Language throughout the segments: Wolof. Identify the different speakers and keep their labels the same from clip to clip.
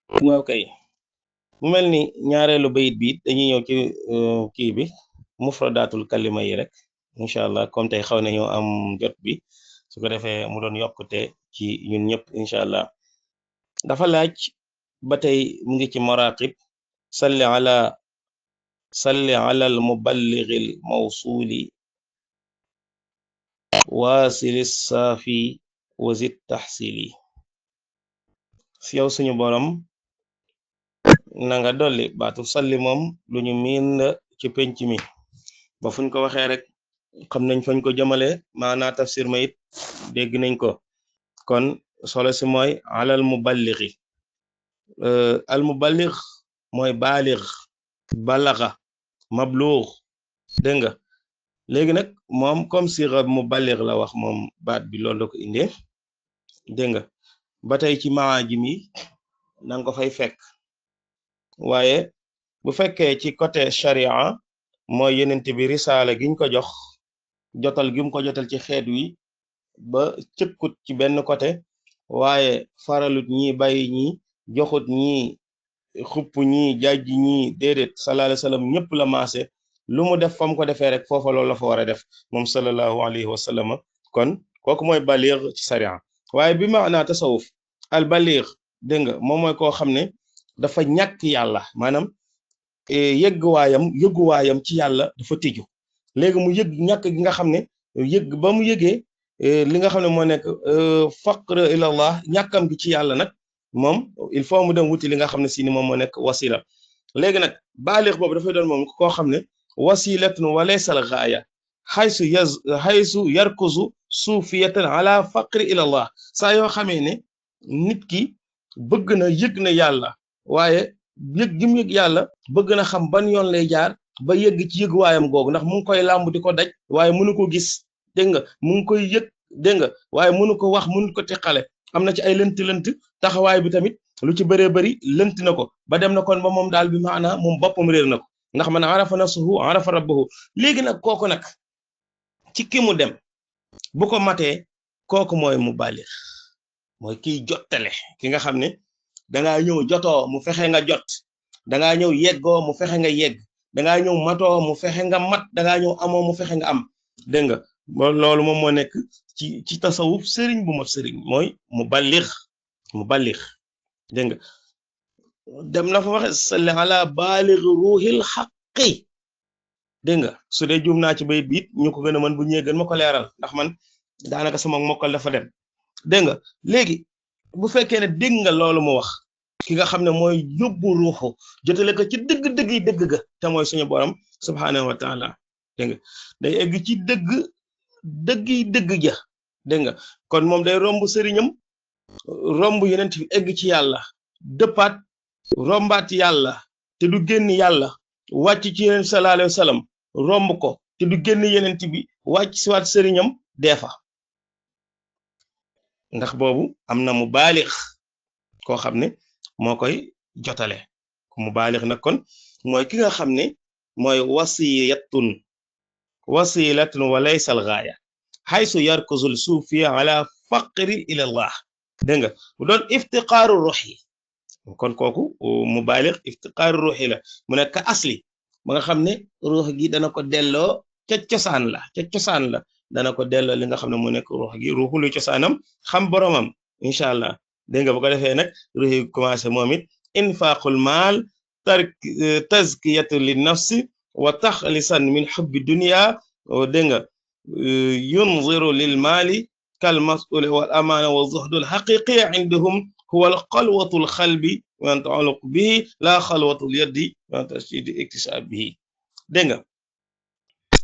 Speaker 1: waaw kay mu mel ni ñaareelu bayit bi dañuy ñëw ci kii bi mufradatul kalima yi rek incha allah comme tey xaw nañoo am jot bi su ko defee mu doon yokkute ci ñun ñëpp incha allah dafa laaj ba tey mu ngi ci maraqib salli ala salli ala al muballigil mawsuli waasili saafi wazid taxsili si yow suñu borom na nga dolli baatu salli moom lu ñu miin la ci penc mi ba fuñ ko waxee rek xam nañ fañ ko jëmale maanaa tafsir ma it dégg nañ ko kon solo si mooy alal muballighi al muballigh mooy baaligh balaga mablugh dégg nga léegi nag moom comme siga muballigh la wax moom baat bi loolu la ko indee dégg nga ba tey ci maajim yi nanga ko fay fekk waaye bu fekkee ci côté sharia mooy yenent bi risaala giñ ko jox jotal gi mu ko jotal ci xeet wi ba cëkkut ci benn côté waaye faralut ñi bàyyi ñi joxut ñi xupp ñi jajji ñi déedéet sallallahu alayhi wa sallam ñëpp la maase lu mu def fam ko defee rek foofa loolu la fa war a def moom sallallahu alayhi wa sallam kon kooku mooy baligh ci sharia waaye bi maanaa tasawuf al baligh dégg nga moom mooy koo xam ne dafa ñàkk yàlla maanaam yëgguwaayam ci yàlla dafa tiju léegi mu yëg ñàkk gi nga xam ne yëg ba mu yëgee li nga xam ne moo nekk faqr ilallah ñàkkam gi ci yàlla nag moom il faut mu dem wuti li nga xam ne si ni moom moo nekk wasila léegi nag baalix boobu dafay doon moom koo xam ne wasilatun walaysal gaaya xaysu yarkuzu suufiyatan ala faqri ilallah saa yoo xamee ne nit ki bëgg na yëg na yàlla waaye yëg gi mu yëg yàlla bëgg na xam ban yoon lay jaar ba yëgg ci yëguwaayam googu ndax mu ngi koy làmb di ko daj waaye mënu ko gis dégg nga mu ngi koy yëg dégg nga waaye mënu ko wax mënu ko teqale am na ci ay lënt taxawaay bi tamit lu ci bëree bëri lënt na ko ba dem na kon ba moom daal bi maanaa moom boppam réer na ko ndax man arafa nafsuhu arafa rabbahu léegi nag kooku nag ci ki mu dem bu ko matee kooku mooy mu baalix mooy kiy jottale ki nga xam ne dangaa ñëw jotoo mu fexe nga jot dangaa ñëw yeggoo mu fexe nga yegg dangaa ñëw matoo mu fexe nga mat dangaa ñëw amoo mu fexe nga am dégg nga loolu moom moo nekk ci tasawuf sëriñ bu mat sëriñ mooy mu ballix dégg nga dem na fa waxe salli ala baaligh ruuxil xaqi dégg nga su dee juum naa ci bayit bi it ñu ko gën a mën bu ñëwee gën ma ko leeral ndax man daanaka sama mokkal dafa dem dégg nga léegi bu fekkee ne dégg nga loolu mu wax ki nga xam ne mooy yóbbu ruuxu jotale ko ci dëgg-dëgg yi dëgg ga te mooy suñu borom subhaanahu wa taala dégg nga day egg ci dëgg yi dëgg ja dégg nga kon moom day romb sëriñam romb yeneen fi egg ci yàlla dëppaat rombaat yàlla te du génn yàlla wàcc ci yeneen sallallahu alayhi wa sallam romb ko te du génn yeneen bi wàcc si waat sëriñam deefa ndax boobu am na mu baalix koo xam ne moo koy jotale mu baalix nag kon mooy ki nga xam ne mooy wasilatun wa laysa al gaaya xaysu yarkuzul suufiya ala faqri ila allah dégg nga bu doon iftiqaaru ruux yi kon kooku mu baalix iftiqaaru ruux yi la mu nekk asli ba nga xam ne ruux gi dana ko delloo ca cosaan la dana ko delloo li nga xam ne mu nekk ruux gi ruuxu lu cosaanam xam boromam incha allah dégg nga bu ko defee nag ruux yi commencé moom it infaqul maal tazkiyatu lin nafsi wa taxlisan min xubbi dunia dégg nga yunziru lil maali kal mas'uli wal amaana wa zuhdul xaqiqi indahum huwa al xalwatul xalbi wa taluq bihi la xalwatul yaddi wa tashdidi iktisab bihi dégg nga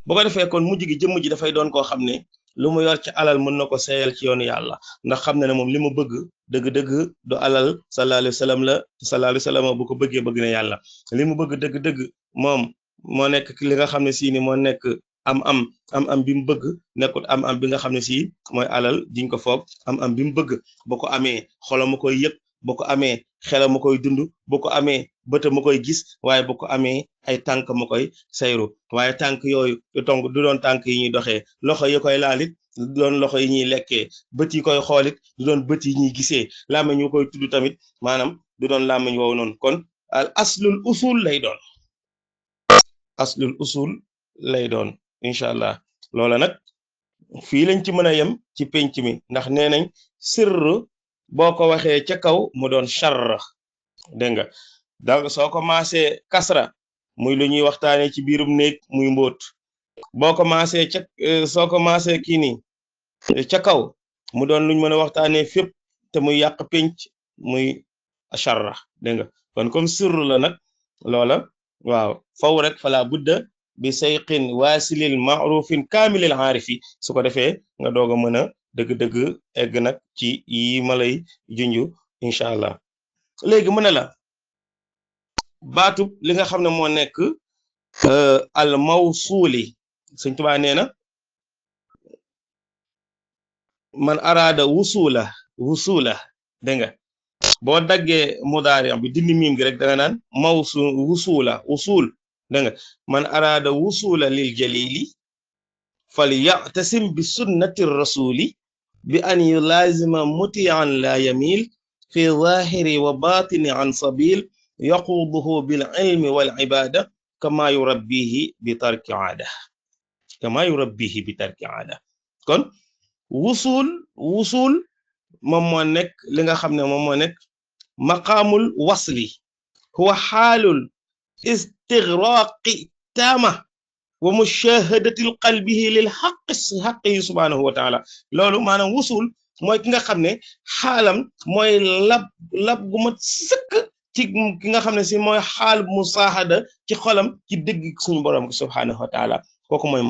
Speaker 1: boo ko defee kon mujj gi jëmm ji dafay doon koo xam ne lu mu yor ci alal mën na ko seeyal ci yoonu yàlla ndax xam na ne moom li mu bëgg dëgg-dëgg du alal sallallahu alayhi wa sallam la sallallahu alayhi wa sallam bu ko bëggee bëgg na yàlla li mu bëgg dëgg-dëgg moom moo nekk li nga xam ne si ni moo nekk am bi mu bëgg nekkut am bi nga xam ne si mooy alal diñ ko foog am bi mu bëgg boo ko amee xolam ma koy yëg boo ko amee xelam ma koy dund boo ko amee bëta ma koy gis waaye boo ko amee ay tànk ma koy sayru waaye tànk yooyu du doon tànk yi ñuy doxee loxo yi koy laalit du doon loxo yi ñuy lekkee bët yi koy xoolit du doon bët yi ñuy gisee làmmiñ ñu koy tudd tamit maanaam du doon làmmiñ woowu noonu kon al aslul usul lay doon aslul usul lay doon incha allah loola nag fii lañ ci mën a yem ci penc mi ndax nee nañ sirr boo ko waxee ca kaw mu doon charr dégg nga donc soo ko maasee kasra muy lu ñuy waxtaanee ci biirum néeg muy mbóot boo ko maasee ca soo ko maasee kii nii ca kaw mu doon luñ mën a waxtaanee fépp te muy yàq penc muy charra dégg nga kon comme sirr la nag loola waaw faw rek fala budda bi sayqin waasilil maarufin kaamilil aarifi su ko defee nga doog a mën a dëgg-dëgg egg nag ci yi ma lay junju incha allah léegi mu ne la baatub li nga xam ne moo nekk al mawsuuli Sëñ Tuubaa nee na man araada wusula dégg nga boo daggee mudaari bi dindi miim gi rek da nga naan usul dégg nga man araada wusula lil jalili fal ya'tasim bi sunnati rasuli bi an yulazima muti'an la yamil fi zahiri wa batini an sabil yaquduhu bil ilmi wal ibada kama yurabbihi bi tarki aada kon wusul moom moo nekk li nga xam ne moom moo nekk maqaamul wasli huwa xaalul istigraqi taama wa mushahadatil qalbihi lil xaqi subhanahu wa taala loolu maanaam wusul mooy ki nga xam ne xaalam mooy lab gu mat sëkk ci ki nga xam ne si mooy xaal musaahada ci xolam ci dëgg suñu borom subhanahu wa taala kooku mooy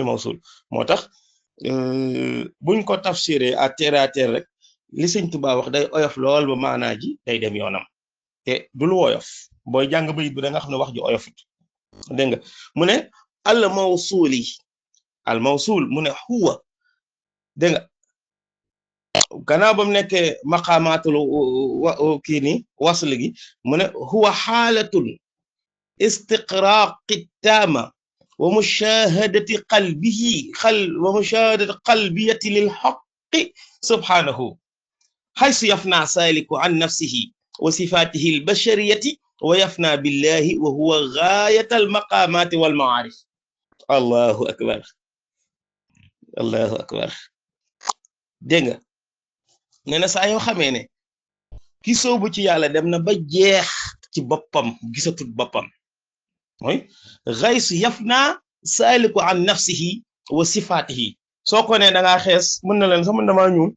Speaker 1: mawsul moo tax buñ ko tafsiré à terre rek li Sëñ Tuubaa wax day oyof lool ba maanaa ji day dem yoonam te du lu woyof booy jàng bayit bi da nga xam ne wax ji oyofut dégg nga mu ne al mawsul mu ne huwa dégg nga gannaaw ba mu nekkee maqaamaatul kii ni wasl gi mu ne huwa xaalatul istiqraaqi taama wa mushahadati qalbiyati lil haqqi subhanahu haysu yafna saliku an nafsihi wa sifatihi al bashariyati wa yafna billahi wa huwa gaayatal maqaamaati wal maarif allahu akbar dégg nga nee na saa yoo xamee ne ki soobu ci yàlla dem na ba jeex ci boppam gisatut boppam mooy xaysu yafna saaliku an nafsihi wa sifaatihi soo ko ne da ngaa xees mën na leen sax mën damaa ñuul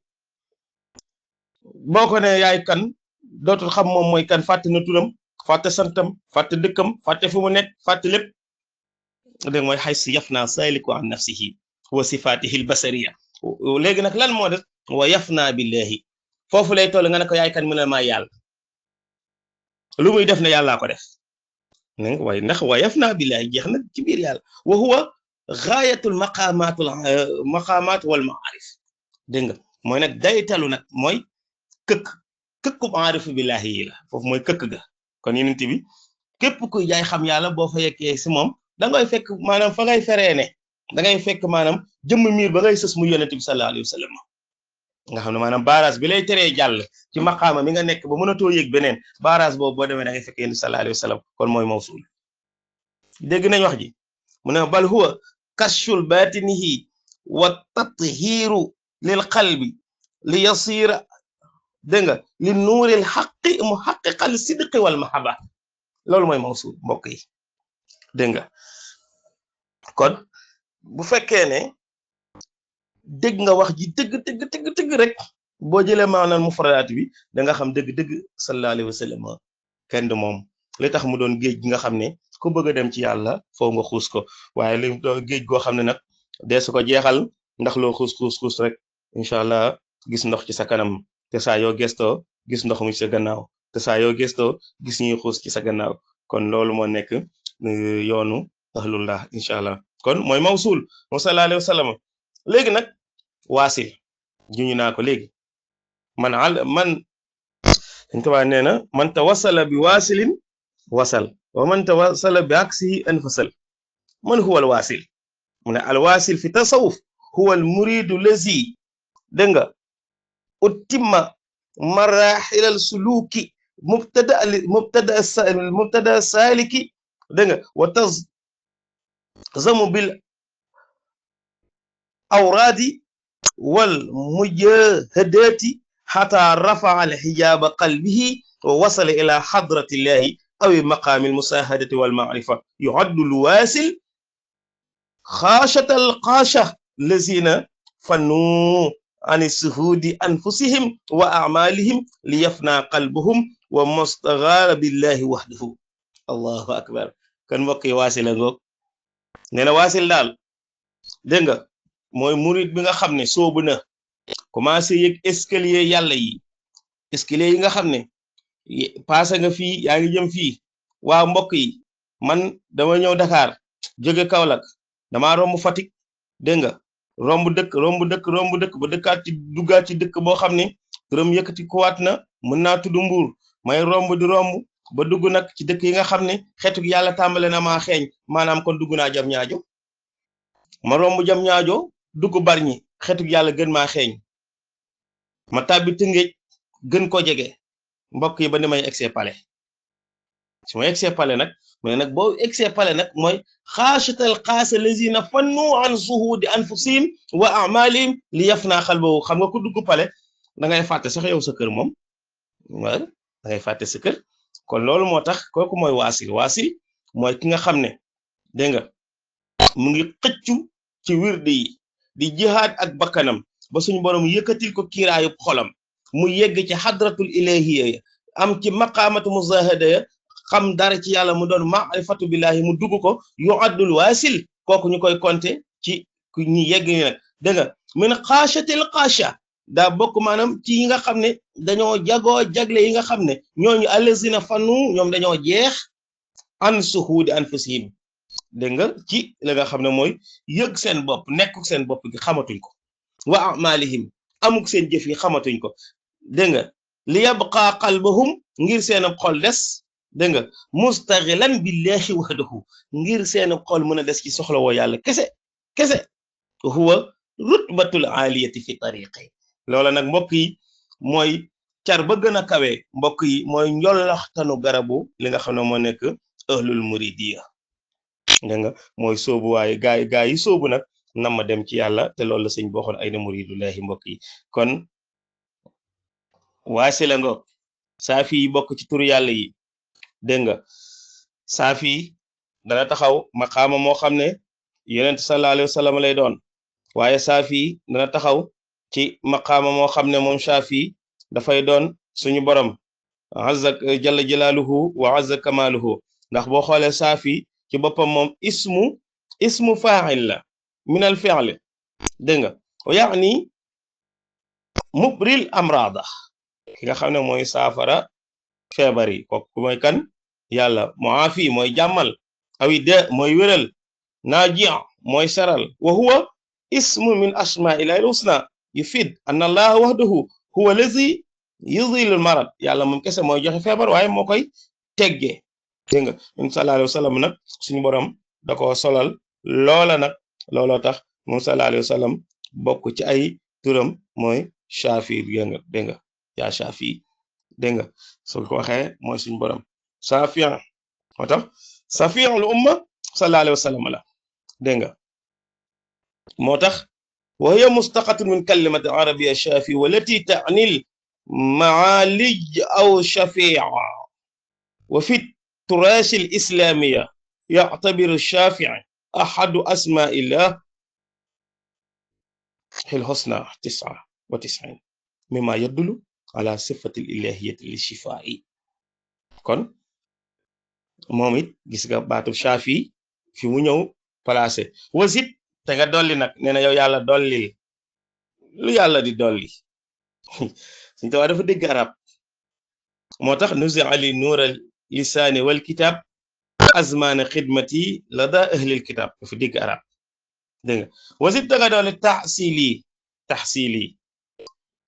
Speaker 1: boo ko ne yaay kan dootul xam moom mooy kan fàtte na turam fàtte santam fàtte dëkkam fàtte fu mu nekk fàtte lépp dégg mooy xaysu yafna saaliku an nafsihi wa sifaatihi al basariya léegi nag lan moo def wa yafna billahi foofu lay toll nga ne ko yaay kan mu ne maa yàlla lu muy def ne yàllaa ko def waaye ndax wa yafna billahi jeex na ci biir yàlla wa huwa gaayatul maqaamaat wal maarif dégg nga mooy nag daytalu nag mooy këkku maarifu billahi yi la foofu mooy këkk ga kon yonent bi képp kuy jaay xam yàlla boo fa yeggee si moom da ngay fekk maanaam fa ngay feree ne da ngay fekk maanaam jëmm miir ba ngay sës mu yonent bi sallallahu alayhi wa sallam nga xam ne maanaam barrage bi lay teree jàll ci maqaama mi nga nekk ba mënatoo yëg beneen barrage boobu boo demee da ngay fekk yonent bi sallallahu alayhi wa sallam kon mooy mawsul dégg nañ wax ji mu ne bal huwa kashful batinihi wa tathiru lil qalbi li yasira dégg nga li nuuril xaqi muhaqiqal sidqi wal mahaba loolu mooy mawsul mbokk yi dégg nga kon bu fekkee ne dégg nga wax ji dëgg rek boo jëlee maanaam mufradaat bi da nga xam dëgg sallallahu alayhi wa sallam kenn du moom li tax mu doon géej gi nga xam ne ku bëgg a dem ci yàlla foo nga xuus ko waaye li doon géej goo xam ne nag dee su ko jeexal ndax loo xuus rek incha allah gis ndox ci sa kanam te saa yoo gestoo gis ndox mu ci sa gannaaw te saa yoo gestoo gis ñuy xuus ci sa gannaaw kon loolu moo nekk yoonu ahlullah incha allah kon mooy mawsul sallallahu alayhi wa sallam léegi nag waasil juñu naa ko léegi man dañ ko waa nee na man tawassala bi waasilin wasal wa man tawassala bi aksihi anfasal man huwa al waasil mu ne al waasil fi tasawuf huwa al muridu lazi dégg nga utimma مراحل السلوك مبتدا السالك دنگ وتزم بالأوراد والمجاهدات حتى رفع الحجاب قلبه ووصل إلى حضرة الله أو مقام المساهدة والمعرفة يعد الواصل خاشة القاشة الذين فنوا عن السهود أنفسهم وأعمالهم ليفنى قلبهم ومستغال بالله وحده الله أكبر كان مكي واصل ngok neena wasil dal denga moy murid bi nga xamne soobu na commencé yek escalier yalla yi escalier yi nga xamne passé nga fi yaangi jëm fi wa mbokk yi man dama ñew Dakar jóge Kaolack dama romb Fatick denga romb dëkk ba dëkkaat ci duggaat ci dëkk boo xam ne turam yëkkati kuwaat na mën naa tudd Mbuur may romb di romb ba dugg nag ci dëkk yi nga xam ne xeetu yàlla tàmbale na maa xeeñ maanaam kon dugg naa jam ñaajo ma romb jam ñaajo dugg Bargny xeetu yàlla gën maa xeeñ ma tàbbi Tëngéej gën ko jege mbokk yi ba ni may egsee Palais su ma egsee Palais nag mais nag boo egsee Palais nag mooy xaashatal xaasa lazina fannu an suhudi anfusihim wa amalihim li yafna xalbahu xam nga ku dugg Palais da ngay fàtte sax yow sa kër moom waaw da ngay fàtte sa kër kon loolu moo tax kooku mooy waasil mooy ki nga xam ne dégg nga mu ngi xëccu ci wirde yi di jihaad ak bakkanam ba suñu borom yëkkatil ko kiiraayub xolam mu yegg ci hadratul ilahiyya am ci maqaamatu muzahada xam dara ci yàlla mu doon ma'rifatu billahi mu dugg ko yu'addul waasil kooku ñu koy compter ci ñi yegg ni nag dégg nga min xaashatil xaasha daa bokk maanaam ci yi nga xam ne dañoo jagoo jagle yi nga xam ne ñooñu allazina fannu ñoom dañoo jeex an suhudi anfusihim dégg nga ci la nga xam ne mooy yëg seen bopp nekkuk seen bopp gi xamatuñ ko wa amalihim amuk seen jëf yi xamatuñ ko dégg nga li yabqa qalbuhum ngir seen xol des dégg nga mustaghilan billahi wahdahu ngir seen xol mën a des ci soxla woo yàlla kese huwa rutbatul aliyati fi tariqi loola nag mbokk yi mooy car ba gën a kawe mbokk yi mooy njolaxtanu garabu li nga xam ne moo nekk ahlul muridiya dégg nga mooy soobu waaye gaay yi soobu nag nam ma dem ci yàlla te loolu la sëñ boo ay na muridullahi mbokk yi kon waasi la nga saafi yi bokk ci turu yàlla yi dégg nga saafi dana taxaw maqaama moo xam ne yonent sallallahu alayhi wa sallam lay doon waaye saafi dana taxaw ci maqaama moo xam ne moom saafi dafay doon suñu borom azza jalla jalaaluhu wa azza kamaaluhu ndax boo xoolee saafi ci boppam moom ismu fa'il la min al fi'l dégg nga yaani mubril amrada ki nga xam ne mooy saafara feebar yi kooku mooy kan yàlla muafi mooy jàmmal awi de mooy wéral naaji mooy saral wa huwa ismu min asma'illahi al-husna yufid anna allaha wahdahu huwa allazi yuzilu al-marad yàlla moom kese mooy joxe feebar waaye moo koy teggee dégg nga sallallahu alayhi wa sallam nag suñu borom da ko solal loola nag looloo tax moom sallallahu alayhi wa sallam bokk ci ay turam mooy shafi dégg nga yaa shafi dégg nga soo ko waxee mooy suñu borom safiyan moo tax safiyanul umma sallallahu alayhi wa sallam la dégg nga moo tax wa hiya mustaqatun min kalimati arabiyya shafi wallati ta'nil ma'alij aw shafi'a wa fi التراث الإسلامية يعتبر الشافعي أحد أسماء الله الحسنى 99 مما يدل على صفة الإلهية للشفاء kon moom it gis nga baatu Shafi fi mu ñëw placé wasit te nga dolli nag nee na yow yàlla dollil lu yàlla di dolli suñu tawa dafa dégg arab moo tax nuzi ali nuural lisaani wal kitab azmaana xidmati lada ahlil kitab dafa dégg arab dégg nga wasit da nga dolli taxsili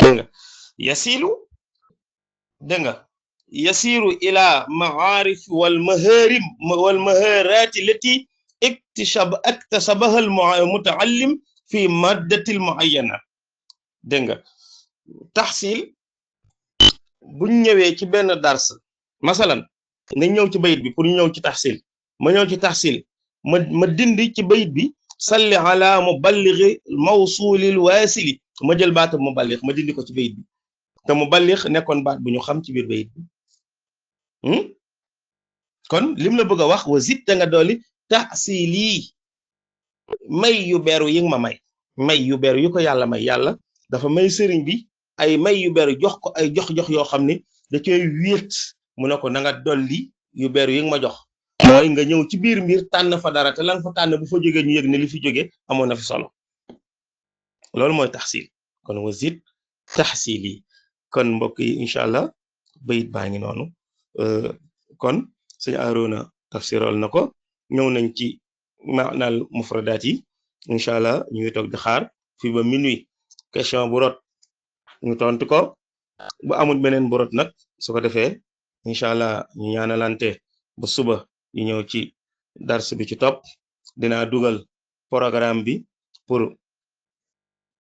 Speaker 1: dégg nga yasilu dégg nga يسير إلى معارف والمهارات التي اكتسبها المتعلم في مادة معينة دنگا تحصيل buñ ñëwee ci benn dars masalan nga ñëw ci bayit bi pour ñu ñëw ci tahsil ma ñëw ci tahsil ma dindi ci bayit bi salli ala muballighi mawsulil wasili ma jël baatu muballigh ma dindi ko ci bayit bi te muballigh nekkoon baat bu ñu xam ci biir bayit bi kon lim la bëgg a wax wa zitta nga dolli tahsili may yu beru yi nga ma may yu beru yu ko yàlla may yàlla dafa may sëriñ bi ay may yu beru jox ko ay jox-jox yoo xam ne da koy wéet mu ne ko na nga dolli yu beru yi nga ma jox mooy nga ñëw ci biir mbir tànn fa dara te lan fa tànn bu fa jógee ñu yëg ne li fi jógee amoon na fi solo loolu mooy tahsil kon wazid tahsili kon mbokk yi incha allah bayit baa ngi noonu kon sëñ Arouna tafsiral na ko ñëw nañ ci maanaal mufradaat yi incha allah ñu ngi toog di xaar fii ba minuit question bu rot ñu tontu ko bu amul beneen bu rot nag su ko defee incha allah ñu ñaanalante ba suba ñu ñëw ci dars bi ci topp dinaa dugal programme bi pour